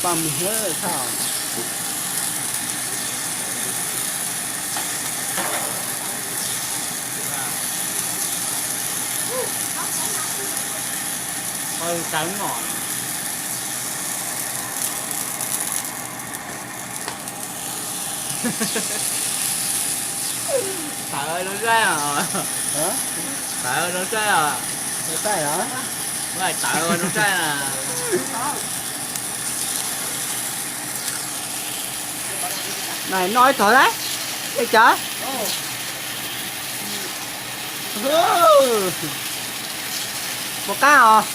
Tawv zoo saib os. Tawv zoo saib os. Tawv zoo saib na. Noj ib tog lawm, ua cas? Puas qab os?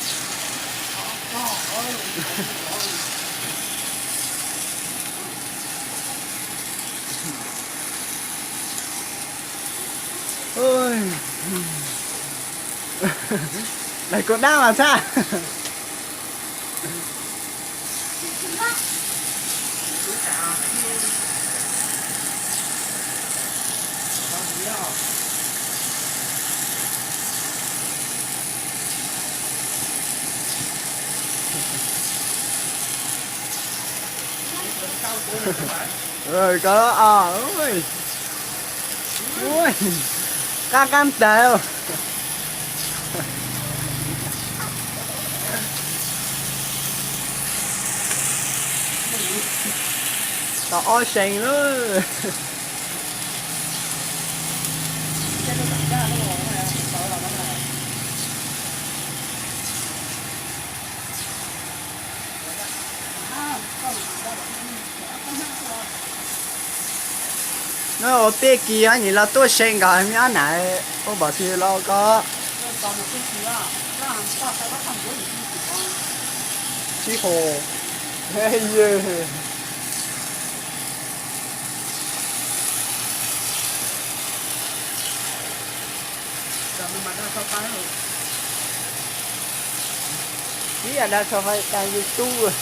Daim kuv dab mas txhaj. Koj, qab qab ntawd. Tau ob seev lawm. Noj ua peb kis os, nim los tuaj se nkaus me ob nam ua npaum twg los koj. Sib ho. Ib yam dag tso hais tas YouTube.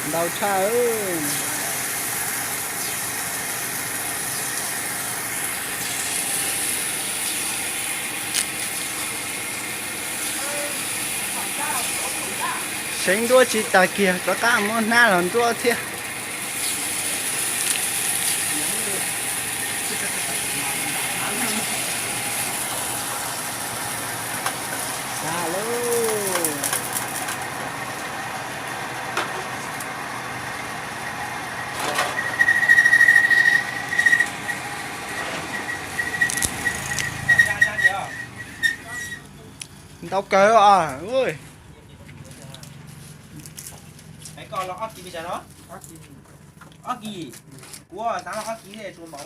Ntau tshaj. Seev nruab tsis tas kiag, rov qab muab hnab los nruab thiab. Xa lauj. Ntau kawg os. Ob kis, kuv xav ob kis tsuas npaum